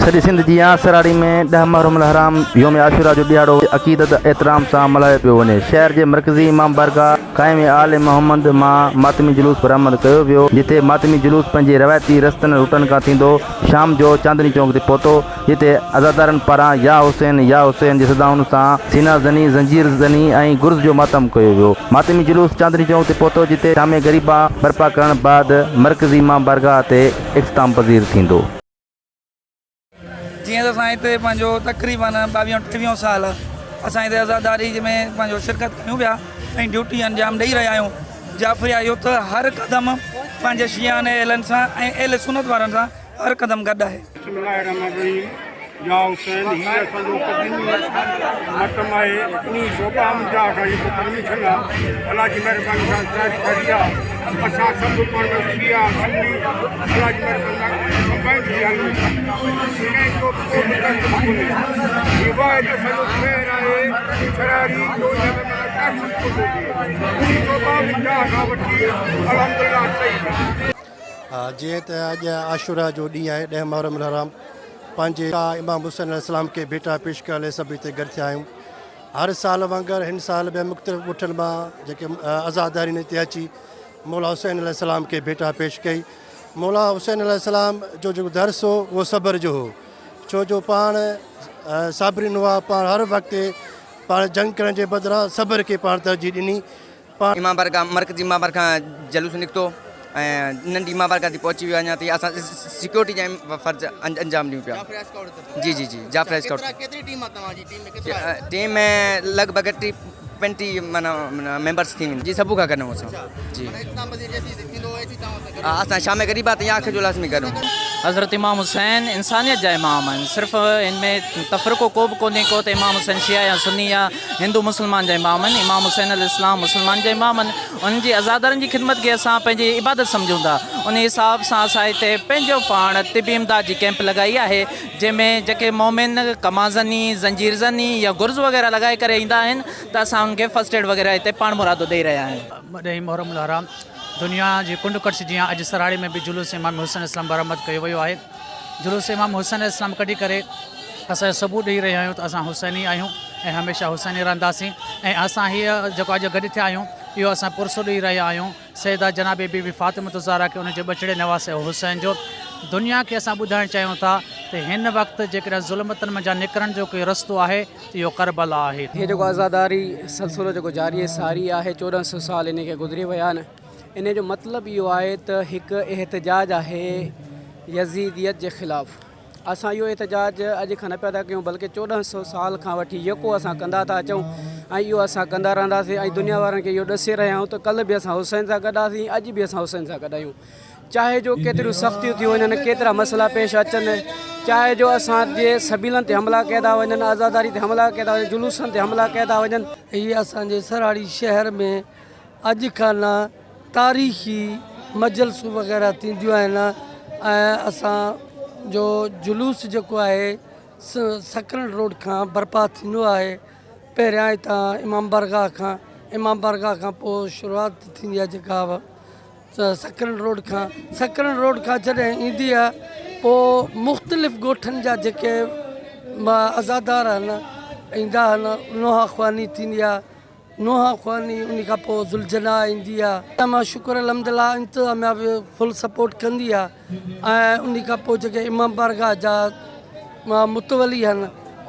سڄي سنڌ جيان سراڙي ۾ ڏهه محرم الحرام يوم عاشورا جو ڏهاڙو عقيدت احترام سان ملهايو پيو وڃي. شهر جي مرڪزي امام بارگاهه قائم آل محمد مان ماتمي جلوس برآمد ڪيو ويو، جتي ماتمي جلوس پنهنجي روايتي رستن روٽن کان ٿيندو شام جو چاندني چونڪ تي پهتو، جتي عزادارن پاران يا حسين يا حسين جي صدائن سان سينا زني، زنجير زني ۽ گرز جو ماتم ڪيو ويو. ماتمي جلوس چاندني چونڪ تي پهتو، جتي شام غريبان برپا ڪرڻ بعد مرڪزي امام بارگاهه تي اختتام پذير ٿيندو. جيئن ته اسان هتي پنهنجو تقريبن ٻاويهون ٽيويهون سال اسان هتي عزاداري ۾ پنهنجو شرڪت ڪيون پيا ۽ ڊيوٽي انجام ڏئي رهيا آهيون جعفريه يوٿ هر قدم پنهنجي شيعان اهلن سان ۽ اهل سنت وارن سان هر قدم گڏ آهي. بسم الله الرحمن الرحيم يا حسين هي اسان جو قديمي متم آهي انهي سو ٻاونجاهه کان جيڪو پرميشن آ الله جي مهرباني سان جاري ساري آ اسان سڀ پاڻ ۾ شيعا سني الله جي مهرباني سان ڪمبائنڊ ٿي هلون ٿا ڪنهن جو به ڪو به تعصب ڪونهي هي واحد اسان جو شهر آهي سراري جو ان ۾ معنيٰ تعصب ڪونه ٿو ٿئي انهي سو ٻاونجاهه کان وٺي الحمدلله صحيح آ. جيئن ته اڄ عاشورا جو ڏينهن آهي ڏهه محرم الحرام پنهنجي امام حسين عليه السلام کي ڀيٽا پيش ڪرڻ لاء سڀ هتي گڏ ٿيا آهيون هر سال وانگر هن سال به مختلف ڳوٺن مان جيڪي عزادارين هتي اچي مولا حسين عليه السلام کي ڀيٽا پيش ڪئي مولا حسين عليه السلام جو جيڪو درس هو اهو صبر جو هو ڇو جو پاڻ صابرين هئا پاڻ هر وقت پاڻ جنگ ڪرڻ جي بدران صبر کي پاڻ ترجيح ڏني پاڻ امام بارگاهه مرڪزي امام بارگاهه کان جلوس نڪتو ۽ ننڍي امام بارگاهه تي پهچي ويو اڃا تائين اسان سيڪيورٽي جا فرض انجام ڏيون پيا جي جي جي جعفر اسڪاؤٽ ٽيم ۾ لڳ ڀڳ ٽي 35 معنيٰ ميمبرس ٿي ويندا جي سڀ کان گڏ اسان جي اسان شام غريبا تائين آخر جو لازمي گڏ حضرت امام حسين انسانيت جا امام آهن صرف ان ۾ تفرقو ڪو به ڪونهي ڪو ته امام حسين شيعا يا سني يا هندو مسلمان جا امام آهن امام حسين عليه السلام مسلمان جا امام آهن انهن جي عزادارن جي خدمت کي اسان پنهنجي عبادت سمجهون ٿا ان حساب سان اسان هتي پنهنجو پاڻ طبي امداد جي ڪئمپ لڳائي آهي جنهن ۾ جيڪي مومن ڪمازني زنجير زني يا گرز وغيره لڳائي ڪري ايندا آهن ته اسان انهن کي فرسٽ ايڊ وغيره هتي پاڻ مرادو ڏئي رهيا آهيون. ڏهين محرم الحرام دنيا جي ڪنڊ ڪڙڇ جيان اڄ سرهاڙي ۾ به جلوس امام حسين عليه السلام برآمد ڪيو ويو آهي. جلوس امام حسين عليه السلام ڪڍي ڪري اسان اهو ثبوت ڏئي رهيا آهيون ته اسان حسيني آهيون ۽ هميشه حسيني رهنداسين ۽ اسان هيء جيڪو اڄ گڏ ٿيا آهيون اهو اسان پرسو ڏئي رهيا آهيون سيده جناب بي بي فاطمة الزهرا کي ان جي ٻچڙي نواسي حسين جو دنيا کي اسان ٻڌائڻ چاهيون ٿا ته هن وقت جيڪڏهن ظلمتن منجهان نڪرڻ جو ڪوئي رستو آهي ته اهو ڪربلا آهي. هي جيڪو عزاداري سلسلو جيڪو جاري ۽ ساري آهي 14 سو سال انهي کي گذري ويا آهن انهي جو مطلب اهو آهي ته هڪ احتجاج آهي يزيديت جي خلاف اسان اهو احتجاج اڄ کان نه پيا ٿا ڪيون بلڪه 14 سو سال کان وٺي يڪو اسان ڪندا ٿا اچون ۽ اهو اسان ڪندا رهنداسين ۽ دنيا وارن کي اهو ڏسي رهيا آهيون ته ڪلهه به اسان حسين سان گڏ هئاسين اڄ به اسان حسين سان گڏ آهيون چاهي جو ڪيتريون سختيون ٿي وڃن ڪيترا مسئلا پيش اچن چاهي جو اسان جي سبيلن تي حملا ڪيا ٿا وڃن آزاداري تي حملا ڪيا ٿا وڃن جلوسن تي حملا ڪيا ٿا وڃن. هي اسان جي سرهاڙي شهر ۾ اڄ کان نه تاريخي مجلسون وغيره ٿينديون آهن ۽ اسان جو جلوس جيڪو آهي سڪرنڊ روڊ کان برپا ٿيندو آهي پهريان هتان امام بارگاهه کان امام بارگاهه کان پوء شروعات ٿيندي آهي جيڪا سڪرنڊ روڊ کان سڪرنڊ روڊ کان جڏهن ايندي آهي پوء مختلف ڳوٺن جا جيڪي عزادار آهن ايندا آهن نوحا خواني ٿيندي آهي نوحا خواني ان کان پوء ذوالجناح ايندي آ. مان شڪر الحمدلله انتظاميا به فل سپورٽ ڪندي آ ۽ ان کان پوء جيڪي امام بارگاهه جا متولي آهن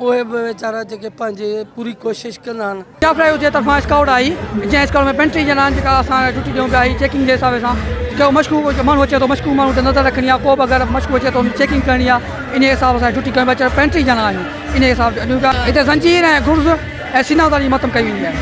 اهي به ويچارا جيڪي پنهنجي پوري ڪوشش ڪندا آهن. جعفر ايوب جي طرفان اسڪائوٽ آئي جنهن اسڪائوٽ ۾ 35 ڄڻا آهن جيڪا اسان ڊيوٽي ڏيون پيا هي چيڪنگ جي حساب سان ڪو مشڪوڪ ماڻهو اچي ٿو مشڪوڪ ماڻهو تي نظر رکڻي آ ڪو به اگر مشڪوڪ اچي ٿو ان جي چيڪنگ ڪرڻي آ انهي حساب سان ڊيوٽي ڪيون پيا 35 ڄڻا آهيون انهي حساب ڏيون پيا هتي زنجير ۽ گرز ۽ سينا تائين ماتم ڪئي ويندي آهي.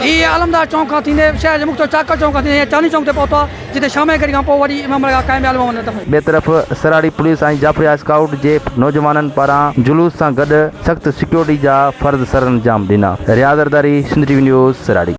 هي علمدار چونڪ کان ٿيندي شهر جي مختلف چاڪر چونڪ کان ٿيندي چاندني چونڪ تي پهتو آهي، جتي شام جي گهڙي کان پوء وري امام بارگاهه قائم آل محمد ۾ دفن. ٻئي طرف سراڙي پوليس ۽ جعفريه اسڪائوٽ جي نوجوانن پاران جلوس سان گڏ سخت سيڪيورٽي جا فرض سرانجام ڏنا. Riaz Zardari, Sindh T V news, Sarari.